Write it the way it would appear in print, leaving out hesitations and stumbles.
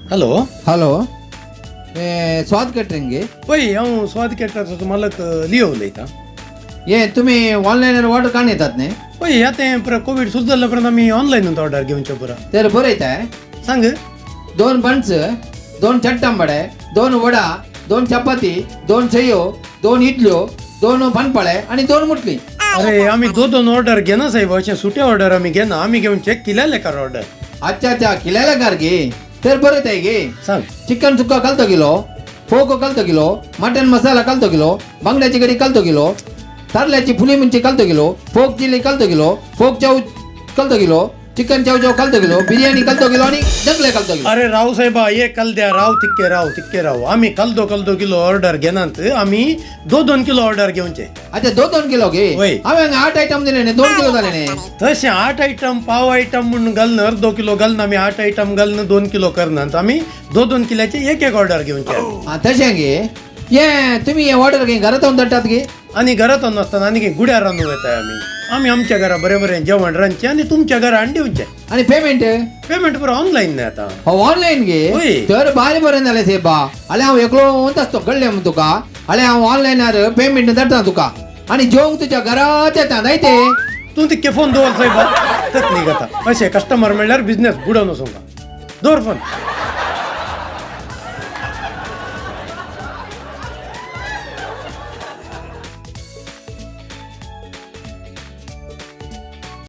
Hello. Hello, हे स्वाद catering गे? पळय, हांव स्वाद केटराचो मालक लियो उलयतां. हे तुम्ही ऑनलाईन ऑर्डर काण येतात न्ही? पळय, आतां पुरा कोवीड सुरू जाल्ल्या उपरांत आमी ऑनलायनूच ऑर्डर घेवचे पुरा. तर बरयताय. सांग. 2 बन्स, 2 चट्टंबडे, 2 वडा, 2 चपाती, 2 शेयो, 2 इडल्यो, 2 पानपळे आणि 2 मुटली. अरे, आमी दोन दोन ऑर्डर घेना साहेब. अशें सुटे ऑर्डर आमी घेना. आमी घेवचे किल्या लेखार ऑर्डर. अच्छा अच्छा, किल्याला कार गे. तर बरयताय गे. सांग. चिकन सुक्का कलतो किलो, फोक कलतो किलो, मटन मसाला कलतो किलो, बांगड्याची कढी कलतो किलो, तारल्याची फुली मिरची कलतो किलो, फोक चिली कलतो किलो, फोक चाव कलतो किलो, चिकन चाव चाव कलतो किलो, बिर्याणी कलतो किलो आणि जंगले कलतो किलो. अरे राव साहेबा, ये कल द्या. राव तिक्के राव, तिक्के राव. आमी कलदो कलदो किलो ऑर्डर घेनात. आमी दोन दोन किलो ऑर्डर घेवचे. अच्छा, 2 2 किलो गे. वय. हांवें 8 आयटम दिले न्ही, 2 किलो जाले न्ही. तशें 8 आयटम पाव आयटम म्हूण घालून अर्दो किलो घालून आमी 8 आयटम घालून 2 किलो करनात. आमी 2 2 किल्याचे एक एक ऑर्डर घेवचे. हा, तशें गे. हे तुम्ही हे ऑर्डर गे घरात येवन धाडटात गे? आनी घरात नासतना आनी गुड्यार रांदूंक येताय आमी. आमी आमच्या घरा बरें बरें जेवण रांदचें आनी तुमच्या घरा हाडून दिवचें. आणि पेमेंट? पेमेंट पुरो ऑनलायन न्ही आतां. हो, ऑनलाईन गे. वय. तर भारी बरें जालें साहेबा. आले हांव एकलो आसतो, कळ्ळें मु तुका. आले हांव ऑनलायनार पेमेंट धाडटा तुका आणि जेवंक तुज्या घरात येता जाय ते. तूं तितके फोन दवर साहेबा, तकली घेता. अशें कस्टमर म्हणल्यार बिजनेस बुडोवन वचूंक. दवर फोन.